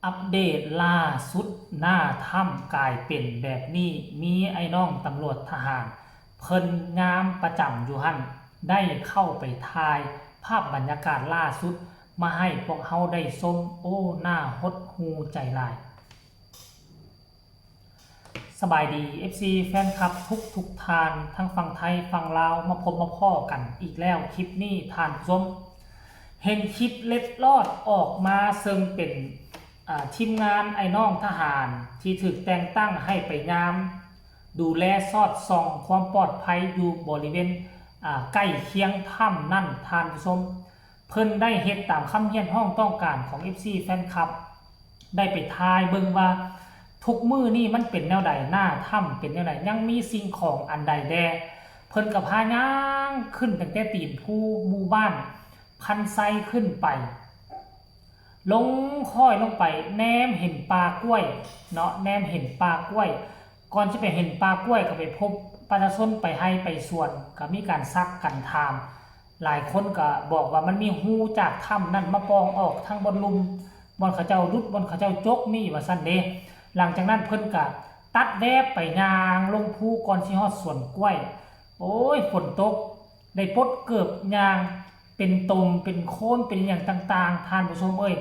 ອັບເດດລ່າສຸດ ໜ້າຖ້ຳກາຍເປັນແບບນີ້, ມີອ້າຍນ້ອງຕຳຫຼວດທະຫານ ເພິ່ນຍາມປະຈຳຢູ່ຫັ້ນ ໄດ້ເຂົ້າໄປຖ່າຍພາບບັນຍາກາດລ່າສຸດມາໃຫ້ພວກເຮົາໄດ້ຊົມ. ໂອ້ ໜ້າຫົດຫູ່ໃຈຫຼາຍ. ສະບາຍດີ ເອັຟຊີ ແຟນຄລັບທຸກໆທ່ານ ທັງຝັ່ງໄທຝັ່ງລາວ ມາພົບມາພໍ້ກັນອີກແລ້ວ. ຄລິບນີ້ທ່ານຜູ້ຊົມເຫັນຄລິບເລັດລອດອອກມາ ເຊິ່ງເປັນ ອາ ທີມງານອ້າຍນ້ອງທະຫານທີ່ຖືກແຕ່ງຕັ້ງໃຫ້ໄປຍາມດູແລສອດສ່ອງຄວາມປອດໄພຢູ່ບໍລິເວນ ອາ ໃກ້ຄຽງຖ້ຳນັ້ນ ທ່ານຜູ້ຊົມ. ເພິ່ນໄດ້ເຮັດຕາມຄຳຮຽກຮ້ອງຕ້ອງການຂອງ ເອັຟຊີ ແຟນຄລັບ ໄດ້ໄປຖ່າຍເບິ່ງວ່າທຸກມື້ນີ້ມັນເປັນແນວໃດ, ໜ້າຖ້ຳເປັນແນວໃດ, ຍັງມີສິ່ງຂອງອັນໃດແດ່. ເພິ່ນກໍພາຍ່າງຂຶ້ນຕັ້ງແຕ່ຕີນພູໝູ່ບ້ານພັນໄຊຂຶ້ນໄປ, ລົງຄ່ອຍລົງໄປ ແນມເຫັນປ່າກ້ວຍເນາະ, ແນມເຫັນປ່າກ້ວຍ. ກ່ອນຈະໄປເຫັນປ່າກ້ວຍ ກໍໄປພົບປະຊາຊົນໄປໄຮ່ໄປສວນ ກໍມີການສັກກັນຖາມ. ຫຼາຍຄົນກໍບອກວ່າມັນມີຮູຈາກຖ້ຳນັ້ນມາປ່ອງອອກທາງບ່ອນລຸ່ມ, ບ່ອນເຂົາເຈົ້າດຸດ, ບ່ອນເຂົາເຈົ້າຈົກນີ້ ວ່າຊັ້ນເດ້. ຫຼັງຈາກນັ້ນເພິ່ນກໍຕັດແວບໄປຍ່າງລົງພູກ່ອນຊິຮອດສວນກ້ວຍ. ໂອ້ຍ ຝົນຕົກ ໄດ້ປົດເກີບຍ່າງເປັນຕົມເປັນໂຄນເປັນອີ່ຫຍັງຕ່າງໆ ທ່ານຜູ້ຊົມເອີຍ.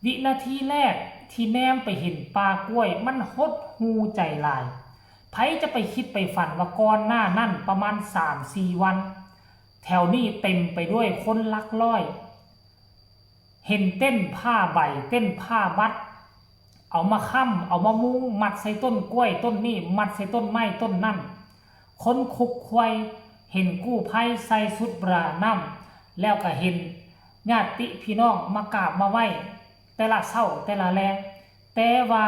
ວິນາທີແລກທີ່ແນມໄປເຫັນປ່າກ້ວຍ ມັນຫົດຫູ່ໃຈຫຼາຍ. ໃຜຈະໄປຄິດໄປຝັນວ່າກ່ອນໜ້ານັ້ນປະມານສາມສີ່ວັນ ແຖວນີ້ເຕັມໄປດ້ວຍຄົນຫຼັກຮ້ອຍ ເຫັນເຕັນຜ້າໃບ ເຕັນຜ້າບັດ ເອົາມາຄ້ຳ ເອົາມາມຸງ ມັດໃສ່ຕົ້ນກ້ວຍຕົ້ນນີ້ ມັດໃສ່ຕົ້ນໄມ້ຕົ້ນນັ້ນ. ຄົນຄຸກຄວາຍ ເຫັນກູ້ໄພໃສ່ຊຸດບຣານ້ຳ ແລ້ວກະເຫັນຍາດຕິພີ່ນ້ອງມາກາບມາໄຫວ້ແຕ່ລະເຊົ້າແຕ່ລະແລງ. ແຕ່ວ່າ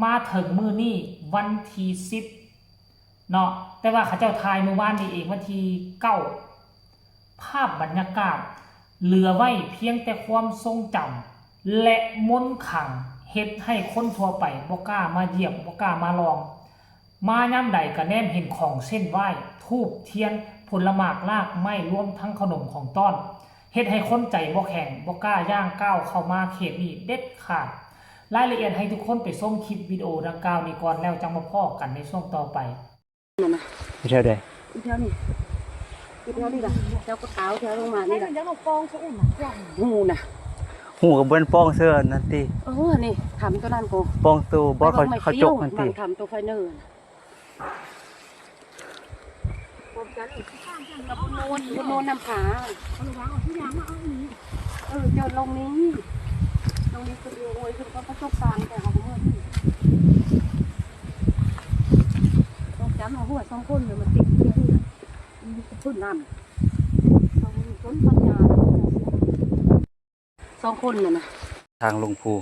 ມາເຖິງມື້ນີ້ວັນທີສິບເນາະ, ແຕ່ວ່າເຂົາເຈົ້າຖ່າຍມື້ວານນີ້ເອງ ວັນທີເກົ້າ ພາບບັນຍາກາດເຫຼືອໄວ້ພຽງແຕ່ຄວາມຊົງຈຳ ແລະ ມົນຂັງ ເຮັດໃຫ້ຄົນທົ່ວໄປບໍ່ກ້າມາຢ້ຽມ ບໍ່ກ້າມາລອງ. ມາຍາມໃດກໍແນມເຫັນຂອງເສັ້ນໄຫວ້ ທູບ ທຽນ ຜົນລະໝາກລາກໄມ້ ລວມທັງຂະໜົມຂອງຕ້ອນ ເຮັດໃຫ້ຄົນໃຈບໍ່ແຂງ ບໍ່ກ້າຍ່າງກ້າວເຂົ້າມາເຂດນີ້ເດັດຂາດ. ລາຍລະອຽດໃຫ້ທຸກຄົນໄປຊົມຄລິບວິດີໂອດັ່ງກ່າວນີ້ກ່ອນ ແລ້ວຈັ່ງມາພໍ້ກັນໃນຊ່ວງຕໍ່ໄປ. ນັ້ນນະ ຢູ່ແຖວໃດ? ຢູ່ແຖວນີ້ ຢູ່ແຖວນີ້ລະ ແຖວກະຕາວ ແຖວລົງມານີ້ລະ ຫູນະ ຫູກະບໍ່ແມ່ນປ່ອງເຊິ່ອັນນັ້ນຕິ? ເອີ ນີ້ ຖ້ຳໂຕນັ້ນກໍປ່ອງໂຕ ບໍ່ ເຂົາ ເຂົາຈົກຫັ້ນຕິ? ຖ້ຳໂຕໄຟເນີນະ ໂນນ ໂນນນ້ຳຜາ ເອີ ເຈີລົງນີ້ ລົງນີ້ຄືໂອ້ຍ ຄືປະສົບການແຕ່ເຮົາເມື່ອນີ້ ຕ້ອງຈຳເອົາຫົວສອງຄົນມາຕິດເຮືອນນີ້ນະ ມີແຕ່ພື້ນນ້ຳ ເຮົາມີຄົນປັນຍາ ສອງຄົນນັ້ນນະ ທາງລົງພູ.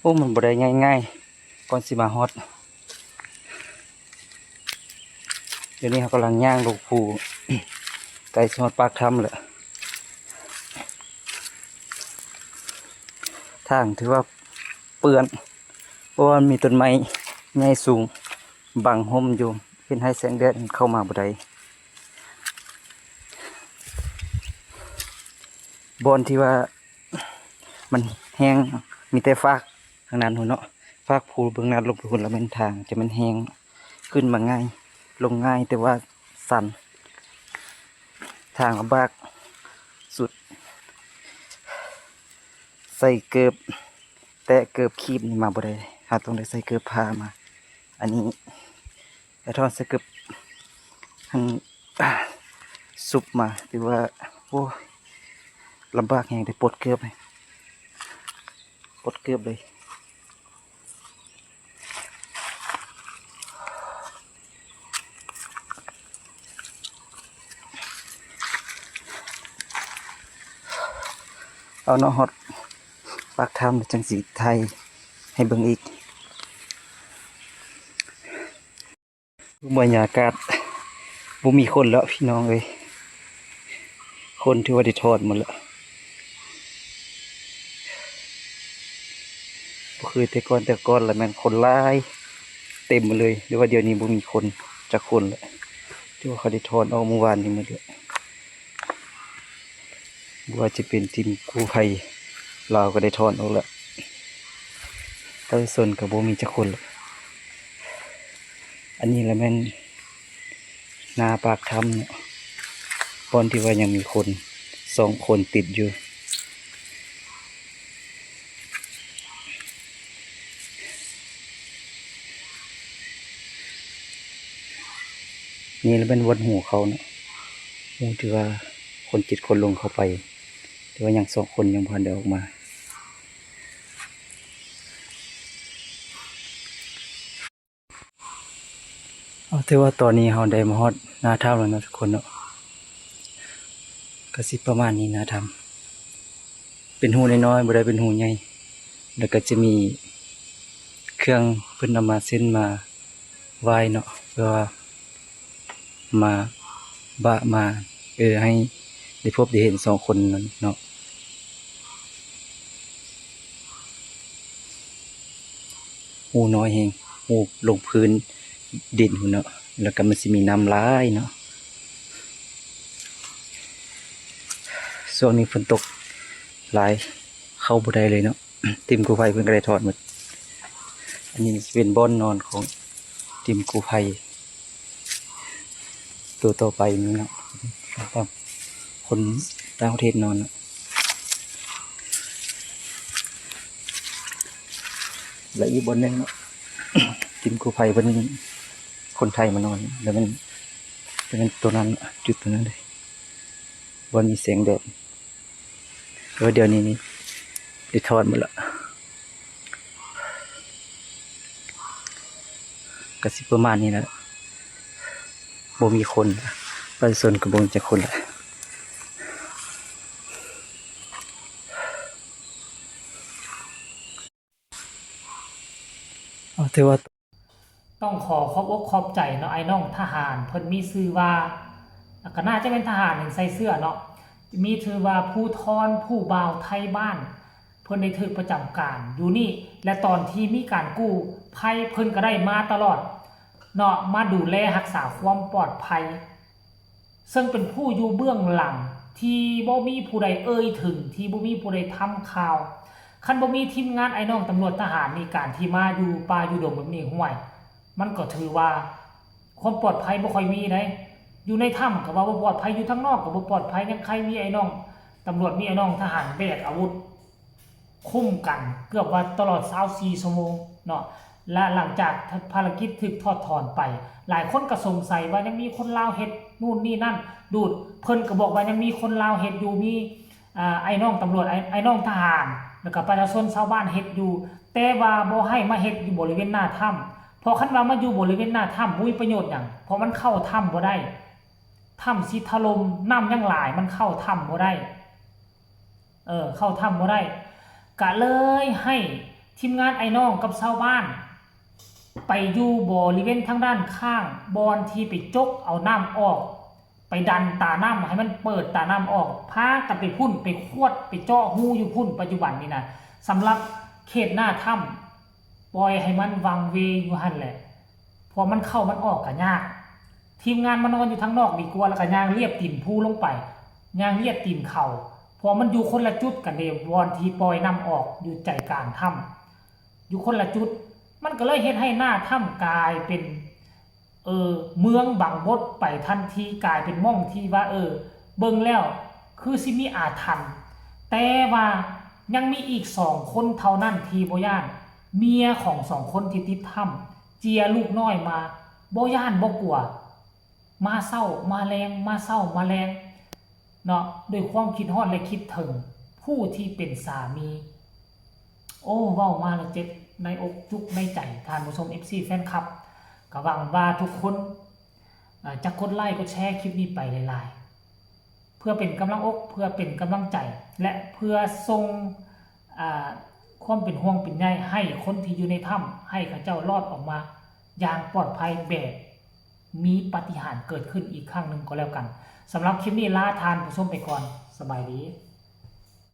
ໂອ້ ມັນບໍ່ໄດ້ງ່າຍໆ ກ່ອນຊິມາຮອດ. ດຽວນີ້ເຮົາກຳລັງຍ່າງລົງພູ ໃກ້ຊິຮອດປາກຖ້ຳແລ້ວ. ທາງຖືວ່າເປື້ອນ ເພາະວ່າມີຕົ້ນໄມ້ໃຫຍ່ສູງບັງຮົ່ມຢູ່ ເຮັດໃຫ້ແສງແດດເຂົ້າມາບໍ່ໄດ້. ບ່ອນທີ່ວ່າມັນແຫ້ງ ມີແຕ່ຟາກທາງນັ້ນພຸ້ນເນາະ, ຟາກພູເບື້ອງໜ້າລົງໄປພຸ້ນລະແມ່ນທາງຈະແມ່ນແຫ້ງ ຂຶ້ນມາງ່າຍ ລົງງ່າຍ ແຕ່ວ່າຊັນ ທາງລຳບາກສຸດ. ໃສ່ເກີບ ແຕະເກີບຄີບນີ້ມາບໍ່ໄດ້, ເຮົາຕ້ອງໄດ້ໃສ່ເກີບຜ້າມາ. ອັນນີ້ ໄດ້ຖອນໃສ່ເກີບຫັ້ນ ຊຸບມາ ຖືວ່າ ໂອ້ຍ ລຳບາກແຮງເດ້ ປົດເກີບ ປົດເກີບເລີຍ. ເອົາເນາະ ຮອດປາກຖ້ຳແລ້ວຈັ່ງຊິຖ່າຍໃຫ້ເບິ່ງອີກ. ບັນຍາກາດບໍ່ມີຄົນແລ້ວພີ່ນ້ອງເອີຍ, ຄົນຖືວ່າໄດ້ຖອນໝົດແລ້ວ. ບໍ່ຄືແຕ່ກ່ອນ, ແຕ່ກ່ອນລະແມ່ນຄົນຫຼາຍເຕັມເລີຍ, ແຕ່ວ່າດຽວນີ້ບໍ່ມີຄົນຈັກຄົນແລ້ວ, ຖືວ່າເຂົາໄດ້ຖອນອອກມື້ວານນີ້ໝົດແລ້ວ. ບໍ່ວ່າຈະເປັນທີມກູ້ໄພລາວກໍໄດ້ຖອນອອກແລ້ວ, ປະຊາຊົນກໍບໍ່ມີຈັກຄົນແລ້ວ. ອັນນີ້ລະແມ່ນໜ້າປາກຖ້ຳເນາະ, ບ່ອນທີ່ວ່າຍັງມີຄົນສອງຄົນຕິດຢູ່. ນີ້ລະແມ່ນບ່ອນຮູເຂົ້າເນາະ, ຮູທີ່ວ່າຄົນເຈັດຄົນລົງເຂົ້າໄປ, ແຕ່ວ່າຍັງສອງຄົນຍັງບໍ່ທັນໄດ້ອອກມາ. ເອົາ ຖືວ່າຕອນນີ້ເຮົາໄດ້ມາຮອດໜ້າຖ້ຳແລ້ວເນາະທຸກຄົນເນາະ, ກະຊິປະມານນີ້ໜ້າຖ້ຳ. ເປັນຮູນ້ອຍໆ ບໍ່ໄດ້ເປັນຮູໃຫຍ່, ແລ້ວກະຈະມີເຄື່ອງເພິ່ນເອົາມາເສັ້ນມາໄຫວ້ເນາະ, ເພື່ອວ່າມາບະມາ ເອີ ໃຫ້ໄດ້ພົບໄດ້ເຫັນສອງຄົນນັ້ນເນາະ. ຮູນ້ອຍແຮງ, ຮູລົງພື້ນດິນພຸ້ນເນາະ, ແລ້ວກໍມັນຊິມີນ້ຳຫຼາຍເນາະ. ຊ່ວງນີ້ຝົນຕົກຫຼາຍ ເຂົ້າບໍ່ໄດ້ເລີຍເນາະ, ທີມກູ້ໄພເພິ່ນກໍໄດ້ຖອນໝົດ. ອັນນີ້ຊິເປັນບ່ອນນອນຂອງທີມກູ້ໄພ ໂຕຕໍ່ໄປນີ້ເນາະ, ຄົນຕ່າງປະເທດນອນເນາະ. ແລະ ອີກບ່ອນໜຶ່ງເນາະ ທີມກູ້ໄພເພິ່ນ ຄົນໄທມານອນ, ແລ້ວມັນ ແລ້ວມັນໂຕນັ້ນ ຈຸດໂຕນັ້ນເດ້ ບ່ອນມີແສງແດດ. ແຕ່ວ່າດຽວນີ້ນີ້ໄດ້ຖອນໝົດລະ, ກະຊິປະມານນີ້ລະ, ບໍ່ມີຄົນ, ປະຊາຊົນກໍບໍ່ມີຈັກຄົນລະ. ເອົາ ຖືວ່າ ຕ້ອງຂໍຂອບອົກຂອບໃຈເນາະ ອ້າຍນ້ອງທະຫານ ເພິ່ນມີຊື່ວ່າ ກໍໜ້າຈະແມ່ນທະຫານເຫັນໃສ່ເສື້ອເນາະ ມີຊື່ວ່າພູທອນ ພູບ່າວໄທບ້ານ ເພິ່ນໄດ້ຖືກປະຈຳການຢູ່ນີ້ ແລະ ຕອນທີ່ມີການກູ້ໄພ ເພິ່ນກໍໄດ້ມາຕະຫຼອດເນາະ ມາດູແລຮັກສາຄວາມປອດໄພ ເຊິ່ງເປັນຜູ້ຢູ່ເບື້ອງຫຼັງທີ່ບໍ່ມີຜູ້ໃດເອີ່ຍເຖິງ ທີ່ບໍ່ມີຜູ້ໃດທຳຂ່າວ. ຄັນບໍ່ມີທີມງານອ້າຍນ້ອງຕຳຫຼວດທະຫານນີ້ ການທີ່ມາຢູ່ປ່າຢູ່ດົງແບບນີ້ ຫ້ວຍ ມັນກໍຖືວ່າຄວາມປອດໄພບໍ່ຄ່ອຍມີໃດ. ຢູ່ໃນຖ້ຳກໍວ່າບໍ່ປອດໄພ, ຢູ່ທາງນອກກໍບໍ່ປອດໄພ, ຍັງໃຄມີອ້າຍນ້ອງຕຳຫຼວດ ມີອ້າຍນ້ອງທະຫານແບກອາວຸດ ຄຸ້ມກັນເກືອບວ່າຕະຫຼອດຊາວສີ່ຊົ່ວໂມງເນາະ ແລະ ຫຼັງຈາກພາລະກິດຖືກຖອດຖອນໄປ ຫຼາຍຄົນກໍສົງໄສວ່າຍັງມີຄົນລາວເຮັດນູ້ນນີ້ນັ້ນດູດ ເພິ່ນກໍບອກວ່າຍັງມີຄົນລາວເຮັດຢູ່ ມີ ອາ ອ້າຍນ້ອງຕຳຫຼວດ ອ້າຍ ອ້າຍນ້ອງທະຫານ ແລ້ວກໍປະຊາຊົນຊາວບ້ານເຮັດຢູ່ ແຕ່ວ່າບໍ່ໃຫ້ມາເຮັດຢູ່ບໍລິເວນໜ້າຖ້ຳ ເພາະຄັນວ່າມາຢູ່ບໍລິເວນໜ້າຖ້ຳບໍ່ມີປະໂຫຍດຫຍັງ ເພາະມັນເຂົ້າຖ້ຳບໍ່ໄດ້ ຖ້ຳຊິຖະຫຼົ່ມ ນ້ຳຍັງຫຼາຍ ມັນເຂົ້າຖ້ຳບໍ່ໄດ້. ເອີ ເຂົ້າຖ້ຳບໍ່ໄດ້ ກະເລີຍໃຫ້ທີມງານອ້າຍນ້ອງກັບຊາວບ້ານ ໄປຢູ່ບໍລິເວນທາງດ້ານຂ້າງ ບ່ອນທີ່ໄປຈົກເອົານ້ຳອອກ ໄປດັນຕານ້ຳໃຫ້ມັນເປີດຕານ້ຳອອກ ພາກັນໄປພຸ້ນ ໄປຂວດ ໄປເຈາະຮູຢູ່ພຸ້ນ. ປັດຈຸບັນນີ້ນະ ສຳລັບເຂດໜ້າຖ້ຳ ປ່ອຍໃຫ້ມັນວັງເວຢູ່ຫັ້ນແຫຼະ ເພາະມັນເຂົ້າມັນອອກກໍຍາກ. ທີມງານມານອນຢູ່ທາງນອກດີກວ່າ ແລ້ວກໍຍ່າງລຽບຕີນພູລົງໄປ ຍ່າງລຽບຕີນເຂົາ ເພາະມັນຢູ່ຄົນລະຈຸດກັນເດ້ ບ່ອນທີ່ປ່ອຍນ້ຳອອກຢູ່ໃຈກາງຖ້ຳ ຢູ່ຄົນລະຈຸດ ມັນກໍເລີຍເຮັດໃຫ້ໜ້າຖ້ຳກາຍເປັນ ເອີ ເມືອງບັງບົດໄປທັນທີ ກາຍເປັນໝ່ອງທີ່ວ່າ ເອີ ເບິ່ງແລ້ວຄືຊິມີອາຖັນ ແຕ່ວ່າຍັງມີອີກສອງຄົນເທົ່ານັ້ນທີ່ບໍ່ຢ້ານ ເມຍຂອງສອງຄົນທີ່ຕິດຖ້ຳ ເຈຍລູກນ້ອຍມາ ບໍ່ຢ້ານບໍ່ກົວ ມາເຊົ້າມາແລງ ມາເຊົ້າມາແລງເນາະ ດ້ວຍຄວາມຄິດຮອດ ແລະ ຄິດເຖິງຜູ້ທີ່ເປັນສາມີ. ໂອ້ ເວົ້າມາແລ້ວເຈັບໃນອົກຈຸກໃນໃຈ ທ່ານຜູ້ຊົມ ເອັຟຊີ ແຟນຄລັບ ກໍຫວັງວ່າທຸກຄົນ ເອີ ຈະກົດໄລກົດແຊຄລິບນີ້ໄປຫຼາຍໆ ເພື່ອເປັນກຳລັງອົກ ເພື່ອເປັນກຳລັງໃຈ ແລະ ເພື່ອສົ່ງ ອາ ຄວາມເປັນຫ່ວງເປັນໃຍໃຫ້ຄົນທີ່ຢູ່ໃນຖ້ຳ ໃຫ້ເຂົາເຈົ້າລອດອອກມາຢ່າງປອດໄພ ແບບມີປາຕິຫານເກີດຂຶ້ນອີກຄັ້ງໜຶ່ງກໍແລ້ວກັນ. ສຳລັບຄລິບນີ້ລາທ່ານຜູ້ຊົມໄປກ່ອນ. ສະບາຍດີ.